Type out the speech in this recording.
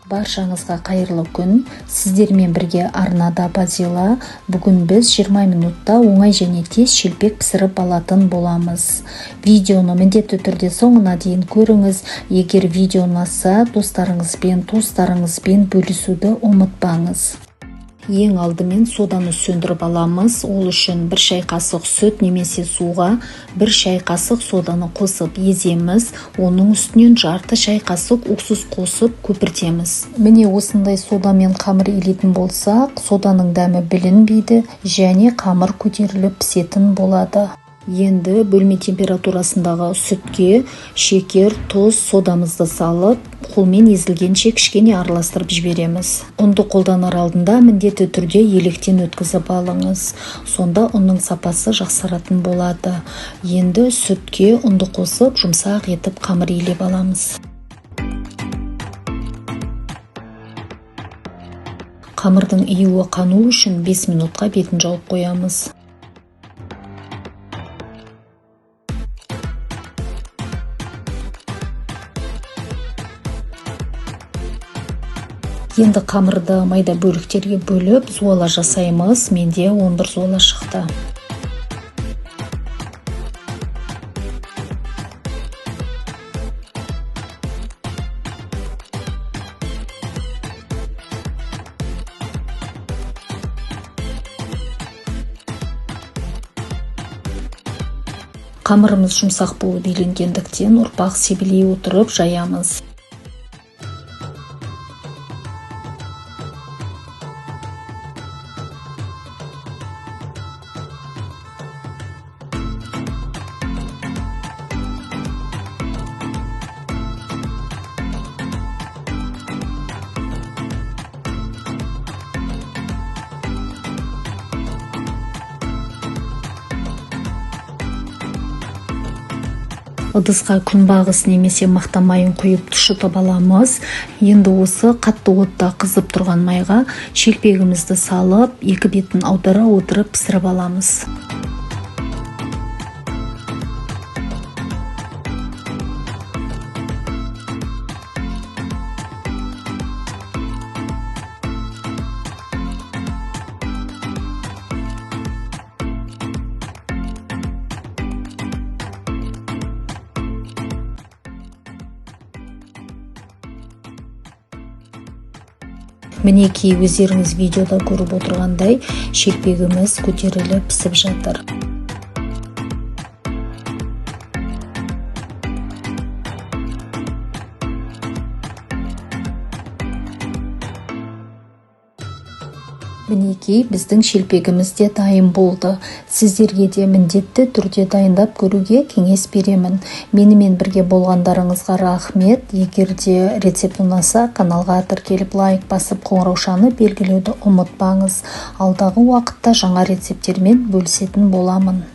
Баршаңызға қайырлы күн. Сіздермен бірге арнада Базила. Бүгін біз 20 минутта оңай және тез шелпек пісіріп алатын боламыз. Видеоны міндетті түрде соңына дейін көріңіз. Егер видео ұнаса, достарыңызбен, туыстарыңызбен бөлісуді ұмытпаңыз. Ең алдымен соданы сөндіріп аламыз. Ол үшін 1 шай қасық сүт немесе суға 1 шай қасық соданы қосып еземіз. Оның үстінен жарты шай қасық уксус қосып көпіртеміз. Міне осындай содамен қамыр илейтін болсақ, соданың дәмі білінбейді және қамыр көтеріліп пісетін болады. Енді бөлме температурасындағы сүтке шекер, тұз, содамызды салып, қолмен езілгенше кішкене араластырып жібереміз. Ұнды қолданар алдында міндетті түрде електен өткізіп алыңыз. Сонда ұнның сапасы жақсаратын болады. Енді сүтке ұнды қосып, жұмсақ етіп қамыр илеп аламыз. Қамырдың июі қану үшін 5 минутқа бетін жауып қоямыз. Енді қамырды майда бөліктерге бөліп, зуала жасаймыз. Менде 11 зуала шықты. Қамырымыз жұмсақ болып иленгендіктен ұрпақ себелей отырып жаямыз. Ыдысқа күнбағыс немесе мақта майын құйып тұшытып аламыз. Енді осы қатты отта қызып тұрған майға шелпегімізді салып, екі бетін аудара отырып пісіріп аламыз. Мінекей, өздеріңіз видеода көріп отырғандай, шелпегіміз көтеріліп пісіп жатыр. Мінекей, біздің шелпегіміз де дайын болды. Сіздерге де міндетті түрде дайындап көруге кеңес беремін. Менімен бірге болғандарыңызға рахмет. Егер де рецепт ұнаса, каналға тіркеліп, лайк басып, қоңыраушаны белгілеуді ұмытпаңыз. Алдағы уақытта жаңа рецепттермен бөлісетін боламын.